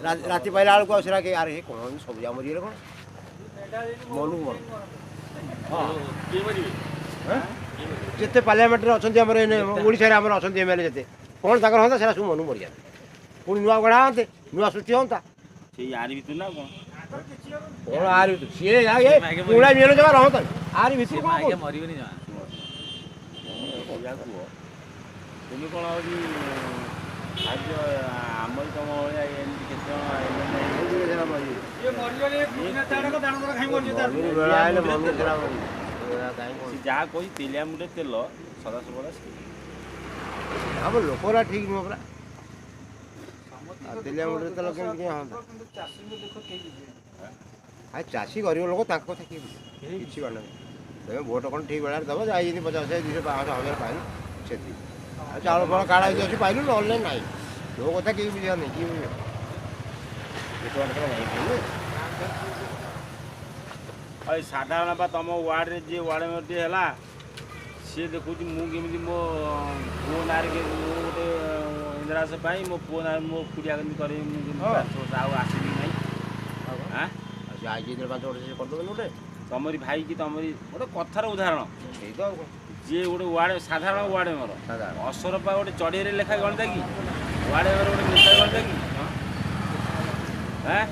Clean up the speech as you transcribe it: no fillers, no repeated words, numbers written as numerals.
ରାତି ପାଇଲା ବେଳକୁ ଆଉ ସେଟା ଆରେ କ'ଣ ସବୁ ଯାକ ମରିଗଲେ କ'ଣ ମନକୁ ମନ। ହଁ, ଯେତେ ପାର୍ଲାମେଣ୍ଟରେ ଅଛନ୍ତି ଆମର ଓଡ଼ିଶାରେ ଆମର ଅଛନ୍ତି ଏମ୍ ଏଲ୍ ଏ ଯେତେ, କ'ଣ ତାଙ୍କର ହୁଅନ୍ତା ସେଟା ସବୁ ମନକୁ ମରିଯାଆନ୍ତି। ପୁଣି ନୂଆ ଗଢ଼ା ହୁଅନ୍ତେ, ନୂଆ ସୃଷ୍ଟି ହୁଅନ୍ତା। ସେଇ ଆରି ଭିତରୁ ନା କ'ଣ? କ'ଣ ଆରି ଭିତରୁ? ସିଏ ପୁଣା ମିଳ ଜମା ରହନ୍ତାନି ଆରି ଭିତରୁ। କ'ଣ ମରିବେନି ଜମା। ତୁମେ କ'ଣ ହେଉଛି ଭାଗ୍ୟ ଆମରି ତମ ଭଳିଆ ଏମିତି କେତେ ଜଣ। ସେ ଯାହା କହୁଛି ତେଲିଆ ମୁଣ୍ଡେ ତେଲ ସଦା ସର୍ବଦା। ଆମ ଲୋକରା ଠିକ୍ ନୁହଁ ପରା। ତେଲିଆ ମୁଣ୍ଡରେ ତେଲ କେମିତି ହୁଅନ୍ତା? ଆଉ ଚାଷୀ ଗରିବ ଲୋକ, ତାଙ୍କ କଥା କିଏ ବୁଝିବ? କିଛି ନାହିଁ। ତମେ ଭୋଟ କ'ଣ ଠିକ୍ ବେଳାରେ ଦେବ, ଯାଇ ଯେମିତି 50, 200, 500, 1000 ପାଇଲୁ ସେତିକି। ଆଉ ଚାଉଳ ଫାଉଳ କାର୍ଡ଼ ହେଇକି ଅଛି ପାଇଲୁ, ନହେଲେ ନାହିଁ। ମୋ କଥା କେହି ବୁଝିବାର ନାହିଁ। କିଏ ବୁଝିବ? ସାଧାରଣ ବା ତମ ୱାର୍ଡ଼ରେ ଯିଏ ୱାର୍ଡ଼ ମେମ୍ବରଟିଏ ହେଲା, ସିଏ ଦେଖୁଛି ମୁଁ କେମିତି ମୋ ପୁଅ ନାଁରେ ମୁଁ ଗୋଟେ ଇନ୍ଦିରାବାସ ପାଇଁ ମୋ ପୁଅ ନାଁରେ ମୋ କୁଡ଼ିଆ କେମିତି କରିବି, ମୁଁ କେମିତି 5 ବର୍ଷ ଆଉ ଆସିବି ନାହିଁ। ଆଁ, ସେ ଆଜି 5 ବର୍ଷ ସେ କରିଦେବେନି ଗୋଟେ ତମରି ଭାଇ କି ତମରି ଗୋଟେ କଥାର ଉଦାହରଣ। ସେଇ ତ ଯିଏ ଗୋଟେ ୱାର୍ଡ଼ ସାଧାରଣ ୱାର୍ଡ଼ ମେମ୍ବର ଅସରପା ଗୋଟେ ଚଢ଼େଇରେ ଲେଖା ଗଣିତା କି ୱାର୍ଡ଼ ମେମ୍ବର ଗୋଟେ ନେତା ଗଣିତା କି? ଆଁ।